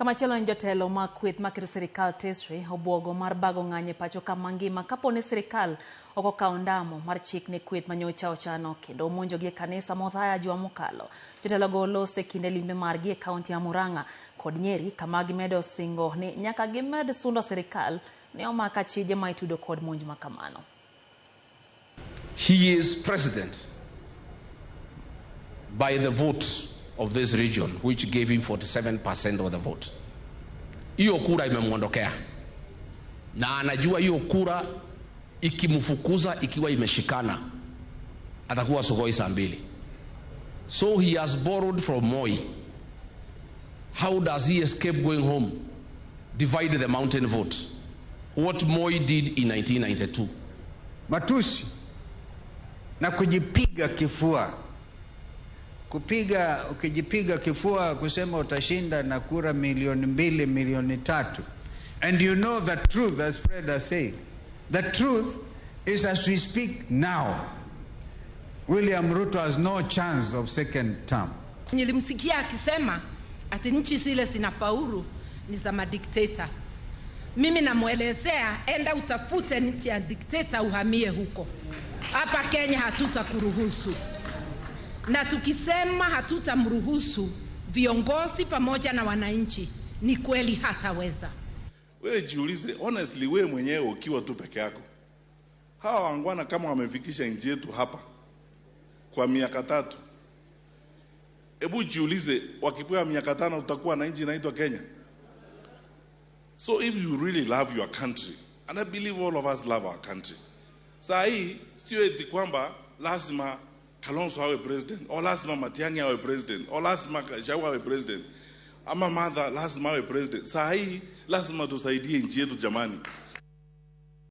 Kamachielo en jotelo mag kweth maketo sirikal tesre obuogo mar bago ng'anyo e pacho ka mangima kapo ni sirikal ok okawo ndamo mar chik ne kweth manyocha ochano kendo omonjogi e kanisa ma Othaya juma mokalo. Jotelogo olose kinde limbe margi e kaunti ya Murang'a kod Nyeri kama gimedo singo ni nyaka gimed sundo sirikal ne omak achije ma itudo kod monj ma kamano. He is president by the vote of this region, which gave him 47% of the vote. Hiyo kura imemwondokea na anajua hiyo kura ikimfukuza ikiwa imeshikana atakuwa Sugoi saa mbili. So he has borrowed from Moi. How does he escape going home? Divide the mountain vote. What Moi did in 1992. Matusi na kujipiga kifua, kupiga ukijipiga kifua kusema utashinda na kura milioni 2, milioni 3, and you know the truth, as Fred has said, the truth is, as we speak now, William Ruto has no chance of second term. Nilimsikia akisema ati nchi zile zinafaulu ni za madikteta. Mimi namwelezea, enda utafute nchi ya dikteta uhamie huko. Hapa Kenya hatutakuruhusu, na tukisema hatutamruhusu viongozi pamoja na wananchi, ni kweli hataweza. Wewe jiulize honestly, wewe mwenyewe ukiwa tu peke yako, hawa wangwana kama wamefikisha nchi yetu hapa kwa miaka 3, hebu jiulize, wakipewa miaka 5 utakuwa na nchi inaitwa Kenya? So if you really love your country, and I believe all of us love our country, saa hii sio eti kwamba lazima Kalonzo awe president or lazima Matiang'i awe president or lazima Gachagua awe president ama Martha lazima awe president. Saa hii lazima tusaidie nchi yetu, jamani.